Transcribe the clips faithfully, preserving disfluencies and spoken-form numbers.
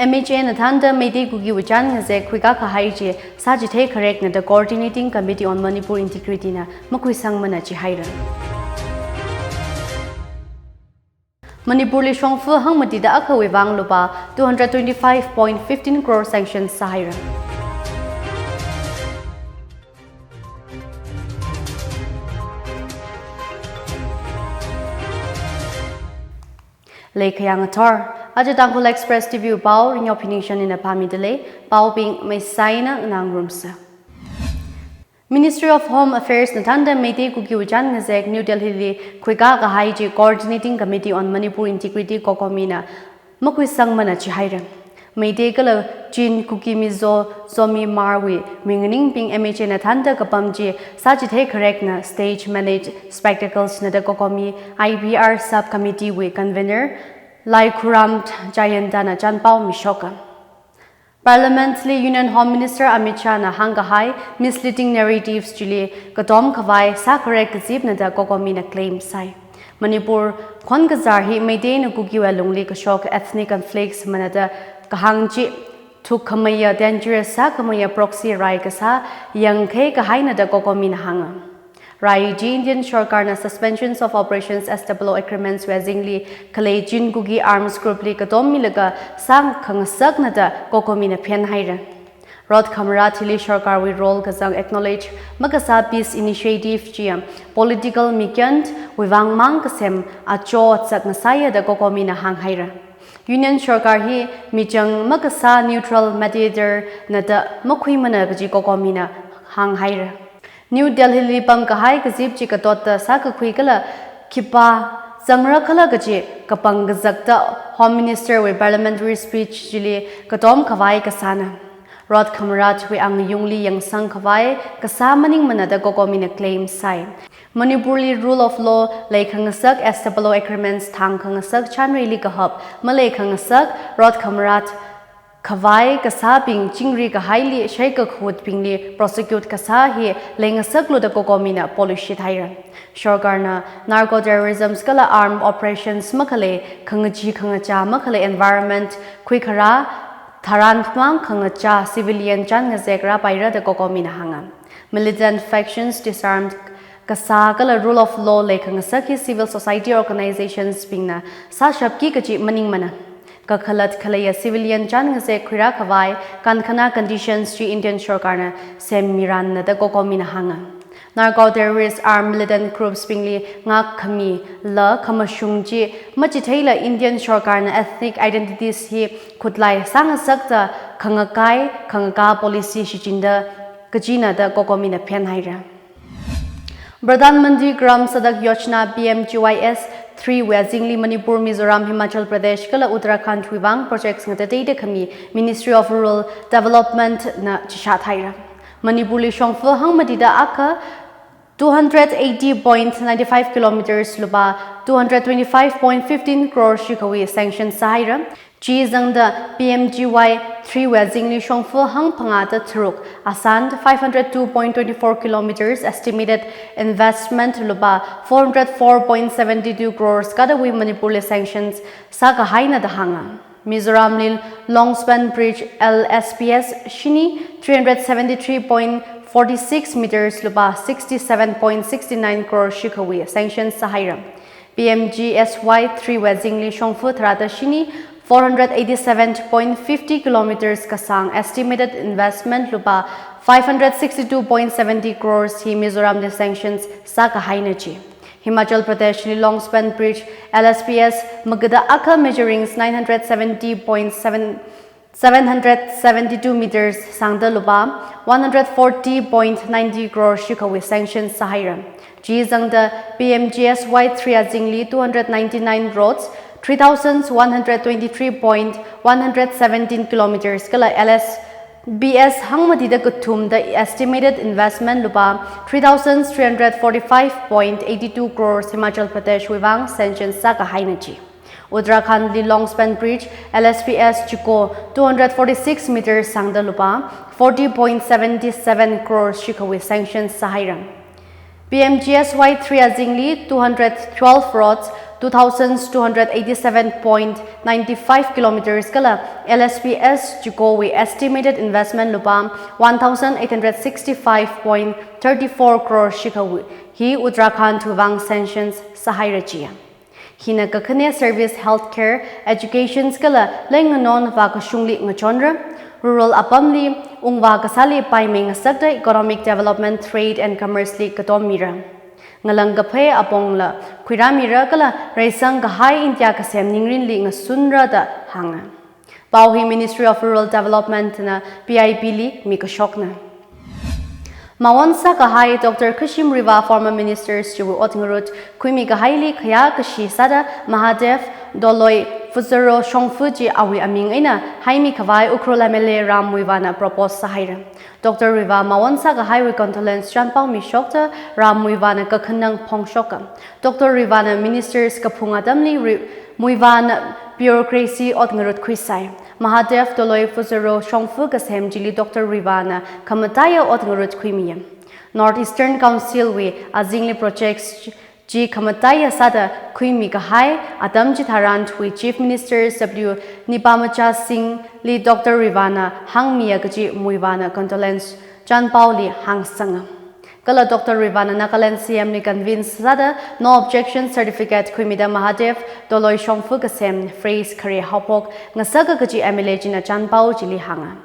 M H A na thānda Meitei Kuki wui chān ngazek khuikā kahai chi sāchithei kharekna da Coordinating Committee on Manipur Integrity na makhuisangmana jihaira. Manipur li shongfa hangmatida akhawui vang lupā two hundred twenty-five point fifteen crore sanction sāhaira. Leikhayang athor, aja Tangkhul Express T V pao, Ringyophining Shanina pāmidalei, paobing maisaina nganāngarumsa. Ministry of Home Affairs na thānda Meitei Kuki wui chān ngazek New Delhi li khuikā kahai chi Coordinating Committee on Manipur Integrity, COCOMI na makhuisangmana jihaira. Meitei kala Chin, Kuki, Mizo, Zomi, Hmar wui minganingbing M H A na thānda kapam chi sāchithei kharekna stage managed spectacles na da COCOMI I P R Sub Committee wui convener Laikhuram Jayanta na chānpao mishoka. Parliament li Union Home Minister Amit Shah na hāngkahai misleading narratives chili katom khavai sākharek kazipna da COCOMI na claim sai. Manipur khon kazar hi Meiteina Kuki wui alungli kashok ethnic conflicts mana da kahāng chi thukkhameiya, dangerous sākhameiya proxy rai kasā yangkhei kahaina da COCOMI na hānga. Rai chi Indian Sarkarna Suspensions of Operations, S O O agreements wui azingli khalei Chin Kuki arms group li katom milaga sākhangasakna da COCOMI na phenhaira. Rot khamarat hili Sarkar wui role kazang acknowledge makasā peace initiative chiya political mikyan wui vang mang kasem acho atsak ngasāya da COCOMI na hānghaira. Union Sarkar hi michang makasā neutral mediator na da makhuimana kaji COCOMI na hānghaira. New Delhi li pamkahai kazip chi katotta sākakhui kala khipā zangra khala kaji kapang kazakta Home Minister wui parliamentary speech chili katom khavai kasāna. Rot khamarat wui angayungli yangsang khavai kasā maningmana da COCOMI na claim sai. Manipur li rule of law leikhangasak, S O O agreements thangkhangasak chānrili kahap maleikhangasak, rot khamarat khavai kasābing chingri kahaili shaikakhutbingli prosecute kasā hi leingasaklu da COCOMI na polishit haira. Sarkarna narco terrorism kala armed operations makhalei, khangachee khangachā makhalei environment khuikharā tharan mang khangachā civilian chān ngazek rāpaira da COCOMI na hānga. Militant factions disarmed kasā kala rule of law leikhangasak hi civil society organizations bingna sāshapki kaji maningmana. Kakhalat khaleiya civilian chān ngazek khuirā khavai kankhanā conditions chi Indian Sarkarna semmiranna da COCOMI na hānga. Narco terrorist armed militant groups bingli ngakkhami la khamashung chi machitheila Indian Sarkarna ethnic identities hi khutlai sāngasakta khangakai khangakā policy shichinda kajina da COCOMI na phenhaira. Pradhan Mantri Gram Sadak Yojana, P M G Y S three wui azingli Manipur, Mizoram, Himachal Pradesh kala Uttarakhand wui vang projects ngatateida khami Ministry of Rural Development na chishat haira. Manipur li shongfa hangmatida akha two hundred eighty point nine five kilometers lupā two hundred twenty-five point fifteen crore shikhawui sanction sāhaira. Chi zangda P M G Y three wui azingli shongfa hangphangāda tharuk, asan five hundred two point twenty-four kilometers, estimated investment lupā four hundred four point seventy-two crores kadawui Manipur li sanctions sākahaina da hānga. Mizoram li Longspan Bridge L S P S shini three hundred seventy-three point forty-six meters lupā sixty-seven point sixty-nine crore shikhawui sanction sāhaira. P M G S Y three wui azingli shongfa tharāda shini four hundred eighty-seven point fifty kilometers kasāng, estimated investment lupā five hundred sixty-two point seventy crores hi Mizoram li sanctions sākahaina ji. Himachal Pradesh li Longspan Bridge L S P S magada akha measuring nine hundred seventy point seven seven hundred seventy-two meters sāngda lupā one hundred forty point ninety crore shikhawui sanction sāhaira. Chi zangda P M G S Y three azingli two hundred ninety-nine roads, three thousand one hundred twenty-three point one hundred seventeen kilometers kala L S B S hangmatida kathumda estimated investment lupā three thousand three hundred forty-five point eighty-two crores Himachal Pradesh wui vang sanction sākahaina ji. Uttarakhand li Longspan Bridge, L S P S chiko two hundred forty-six meters sāngda lupā forty point seventy-seven crores shikhawui sanction sāhaira. P M G S Y three azingli two hundred twelve roads, two thousand two hundred eighty-seven point nine five kilometers kala L S P S chikowui estimated investment lupā one thousand eight hundred sixty-five point thirty-four crore shikhawui hi Uttarakhand wui vang sanctions sāhaira jiya. Hina kakhane service, healthcare, educations kala leinganon vākashungli ngachonra, rural apamli ungvā kasāli paimei ngasakta economic development, trade and commerce li katom mira. Ngalang kaphei apongla khuirāmira kala reisang kahai India kasem ningrinli ngasunra da hānga. Pao hi Ministry of Rural Development na P I B li mikashokna. Mawon sākahai Doctor Khashim Riva former ministers chiwui ot ngarut khuimi kahaili khayā kashi sāda Mahadev Doloi Fuzaro Shongfa chi awui aming eina haimi khavai Ukhrul M L A Ram Muivahna propose sāhaira. Doctor Riva mawon sākahaiwui condolence chānpao mishokta Ram Muivahna kakhanang phongshoka. Doctor Rivana ministers kaphung atamli Ri-, Muivahna bureaucracy ot ngarut khuisai. Mahadev Doloi Fuzaro Shongfa kasem chili Doctor Rivana khamataiya ot ngarut khuimiya. North Eastern Council wui azingli projects chi khamataiya sāda khuimi kahai atam chitharan wui Chief Minister W Nipamacha Singh li Doctor Rivana hāngmiya kaji Muivahna condolence chānpaoli hāngsanga. Kala Doctor Rivana Nagaland C M li convince sāda no objection certificate khuimida Mahadev Doloi Shongfa kasem phrase khare haophok ngasaka kaji M L A china chānpao chili hānga.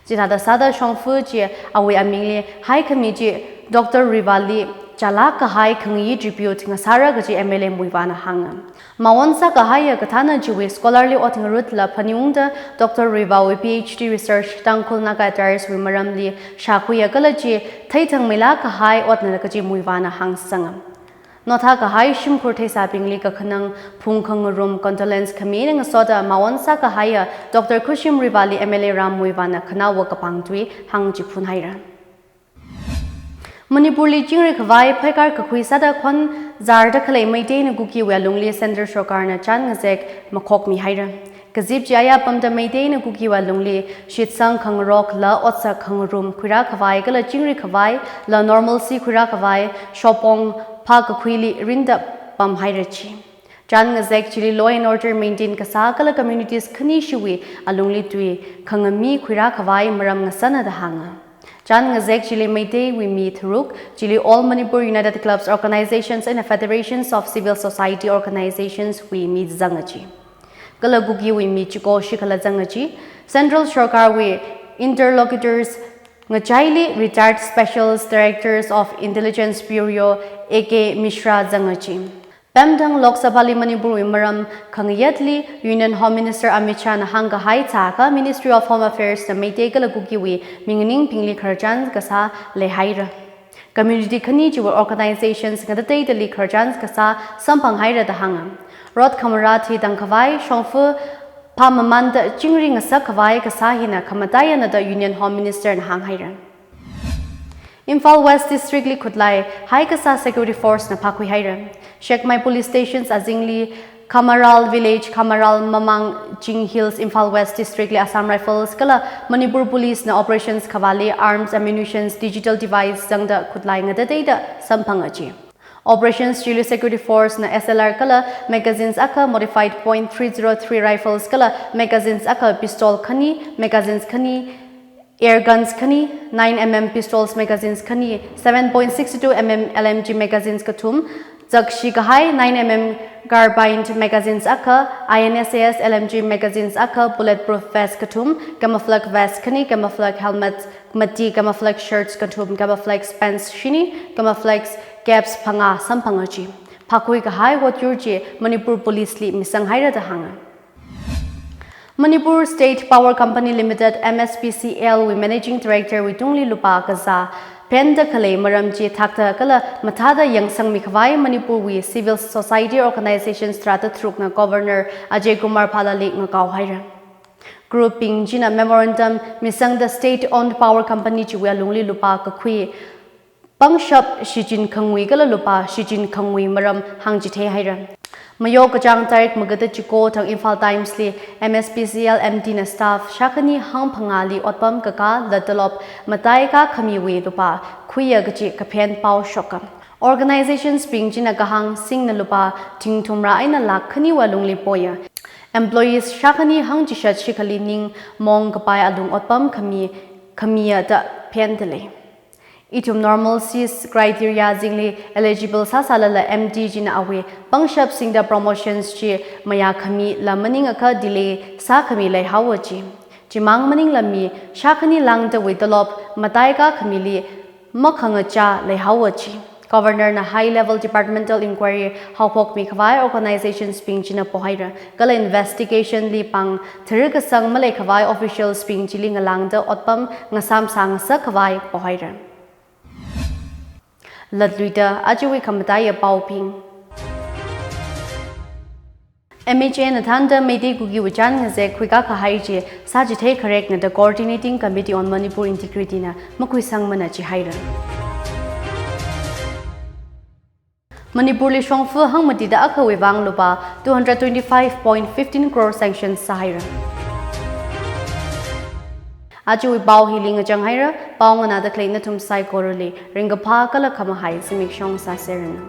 Chithāda sāda Shongfa chi awui amingli haikhami chi Doctor Rivali chālak kahai khangayi tribute ngasāra kaji M L A Muivahna hānga. Mawon sākahaiya kathāna chiwui scholarly ot ngarutla phaning ungda Doctor Rivawui P H D research Tangkhul Naga Affairs wui maramli shākhuiya kala chi theithangmeilak kahai otna kaji Muivahna hāngsanga. Nothā kahai shimkhur theisābingli kakhanang phung khangarum condolence khami eina ngasoda mawon sākahaiya Doctor Khashim Rivali M L A Ram Muivahna khanaowa kapangtui hāngchiphun haira. Manipurli chingri khavai phaikar kakhui sāda khon zārda khalei Meitei eina Kukiwui alungli Central Sorkarna chān ngazek makhokmi haira. Kazip chi ayā pamda Meitei eina Kukiwui alungli shitsang khangarokla otsak khangarum khuirā khavai kala chingri khavaila normalcy khuirā khavai shopong phākakhuili rinda pamhaira chi. Chān ngazek chili law and order maintain kasā kala communities khani shiwui alungli tui khangami khuirā khavai maram ngasāna da hānga. Chān ngazek chili Meiteiwui mi tharuk, chili All Manipur United Clubs Organizations and Federations of Civil Society Organizations wui mi zanga chi. Kala Kukiwui mi chiko shikhala zanga chi, Central Sorkarwui interlocutors ngachaili Retired Special Directors of Intelligence Bureau A K Mishra zanga chi. Pamthang Lok Sabhali Manipurwui maram khangayatli Union Home Minister Amit Shahna hāngkahai thākha Ministry of Home Affairs na Meitei kala Kukiwui minganingbingli khararchan kasā leihaira. Community khani chiwui organizations ngatateidali khararchan kasā samphanghaira da hānga. Rot khamara thi tangkhavai, shongfa phāmamanda chingri ngasak khavai kasā hina khamataiyana da Union Home Minister na hānghaira. Imphal West District li khutlai haikasā security force na phākhuihaira. Shekmai Police Stations azingli Khamaral Village, Khamaral Mamang Ching Hills, Imphal West District li Assam Rifles kala Manipur Police na operations khavāli arms, ammunitions, digital device zangda khutlai ngatateida samphanga chi. Operations chili security force na S L R kala magazines akha, modified point three zero three rifles kala magazines akha, pistol khani, magazines khani, air guns khani, nine M M pistols magazines khani, seven point six two M M L M G magazines kathum, zakshi kahai nine M M carbine magazines akha, I N S A S L M G magazines akha, bulletproof vest kathum, camouflage vest khani, camouflage helmet mati, camouflage shirts kathum, camouflage pants shini, camouflage caps phangā samphanga chi. Phākhui kahai otyur chi Manipur Police li misanghaira da hānga. Manipur State Power Company Limited, M S P C L wui Managing Director wui tungli lupā kazā phenda khalei maram chi thakta kala mathāda yangsangmi khavai Manipurwui Civil Society Organizations tharāda tharukna Governor Ajay Kumar Bhalla li ngakaohaira. Group bing china memorandum misangda state owned power company chiwui alungli lupā kakhui pangshap shichin khangui kala lupā shichin khangui maram hāngchitheihaira. Mayo kachāng tarik magada chiko thang Imphal Times li M S P C L M D na staff shākhani hangphangāli otpam kakā la tolop mataikā khamiwui lupā khuiya kachi kaphen pao shoka. Organizations bing china kahāng singna lupā thingthumra eina lakh khaniwui lungli poya. Employees shākhani hangchishat shikhali ning mong kapai alung otpam khami, khamiya da phendalei. Ithum normalcy criteria zingli eligible sāsālala M D china awui pangshap singda promotions chi mayākhami la maningakha delay sākhami leihaowa ji. Chimang maningla mi shākhani lāngdawui tolop mataikakhamili makhangachā leihaowa ji. Governor na high level departmental inquiry haophokmi khavai organizations bing china pohaira. Kala investigation li pāng tharikasang maleikhavai officials bing chili ngalāngda otpam ngasāmsā ngasak khavai pohaira. Latluida ajawui khamataiya paobing. M H A na thānda Meitei Kuki wuchan ngazek khuikā kahai chi sāchithei kharekna da Coordinating Committee on Manipur Integrity na makhuisangmana jihaira. Manipur li shongfa hangmatida akhawui vang lupā two hundred twenty-five point fifteen crore sanction sāhaira. Ajawui pao hili ngachang haira, pao nganāda khalei nathum saikorali ringkaphā kala khamahai zimiksho sāseranu.